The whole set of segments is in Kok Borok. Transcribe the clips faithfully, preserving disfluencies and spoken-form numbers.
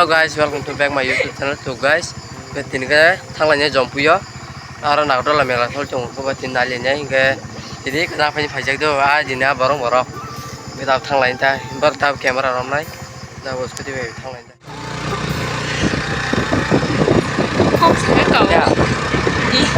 Hello guys, welcome to back my YouTube channel. So guys, tini khe thanglainai Jompuio. Aro Nagarjula mela sol tongo, bo tini nalianai hinkhe tini khe naphai phaijak do, ah, jini ah borok borok. Hinkhe tab thanglainai ta, bar tab camera romnai. Da bo scooty bai thanglainai. Kok sana kau. Ya. Ih.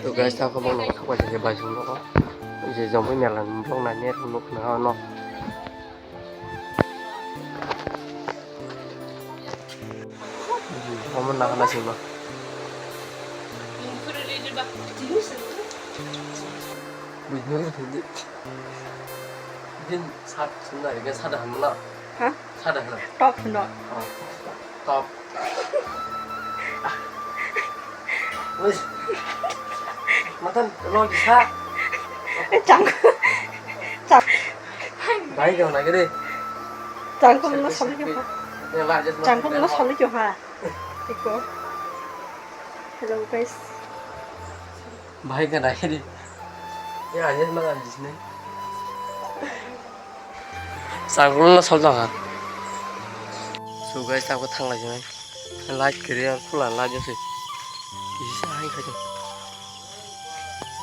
To guys, ta khobor no khakwa se bai sung no. Je Jomui mela ni vlog nai ne rung nuk na no. Omo nahana sima. Bujno ke thindi. Din sat sumna rega sada hamla. Ha? Sada hana. Top no. Oh. Top. Wis. Matan lo bisa. Chang. Chang. Bai kau na gede. Chang kau na soli kau ha. Ya lah, just Chang kau na soli kau ha. Iko. Hello guys. Bai kau na gede. Ya, just makan di sini. Chang kau na soli kau ha. So guys, ta ko thang lai jai. Light kwrwi ang khula light jose. Kisa hai khai.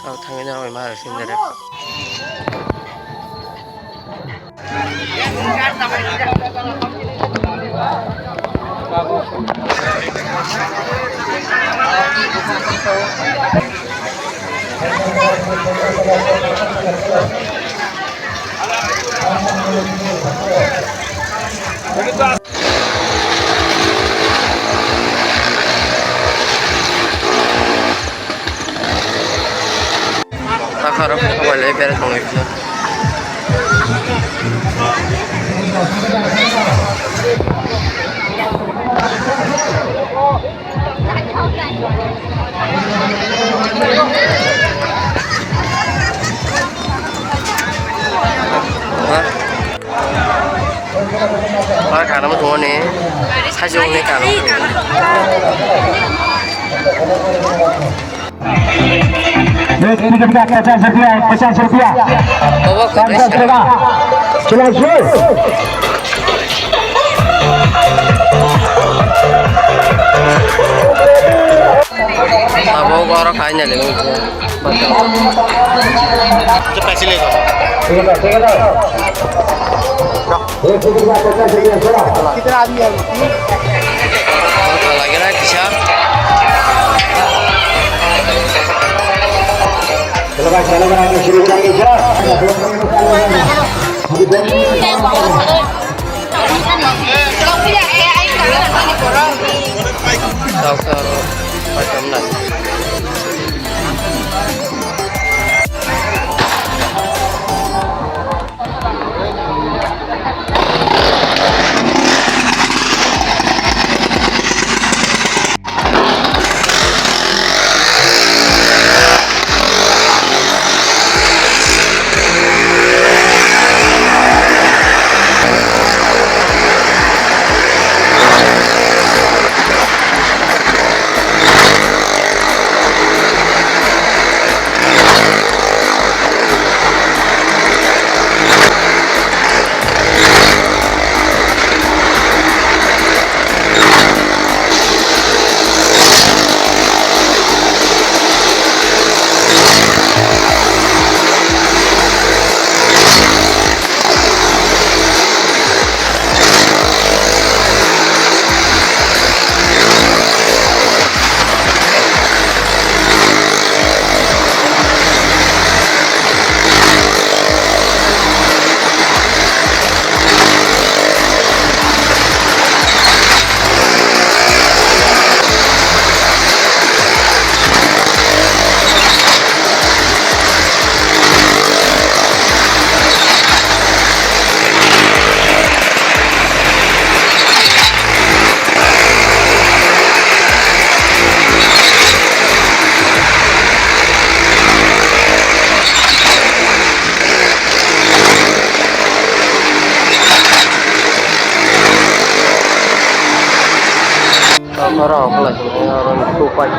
Tao thangwi na roi ma roi sing dere. Takharo khabai lai bera tongwi phi. Ha? Ba kanamo thungoni, saisi wngni kanamo thungoni. Ticket ka pachas rupiah, pachas rupiah. Obo kok pachas rupiah. Chalo, sir. Abo oro kainali. Itu pesi lego. Kita ambil. Lagi lagi siap. Oro khlai sini, oro ni kupai.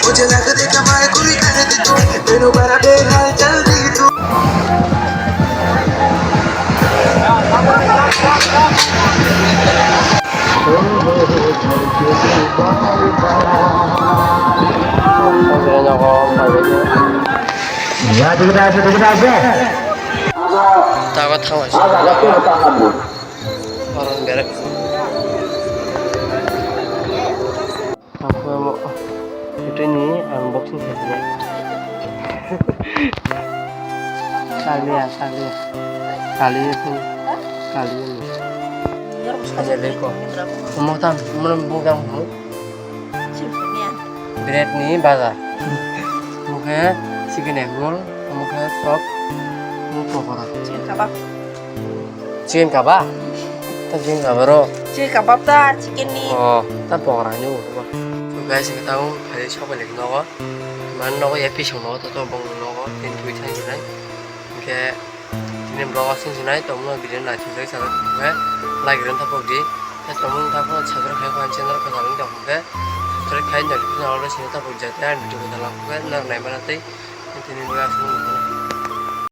मुझे लग दे कमाल कोई कर दे तू, तेनू बड़ा बेहाल जल्दी तू। Tago thanglai se. Oro berek. Ako mo. Ito ni unboxing sa niya. Kaliya, kaliya. Kaliya sini. Kaliya ni. Aja leko. Mo tam, mo bung tam mo. Bread ni bazar. Mukhe chicken egg roll, mukhe chop, mukhe pokora. Chicken kabab. Chicken kabab? Ta chicken kabab ro. Chicken kabab ta chicken ni. Oh, ta pokora ni ulo. So guys, kita um hari chop lagi nogo. Man nogo ya pisau nogo, to to bong nogo, tin tui thai nai. Oke. Tini vlog aswk se nai tongmani video naisingwi sajak khe like ring thapok di. Tei tongmani thapok subscribe khai kha channel khe salong tong khe subscribe khai notification all sini thapok jate ang video khe dalam khe nang nai mana tei tini vlog aswk se.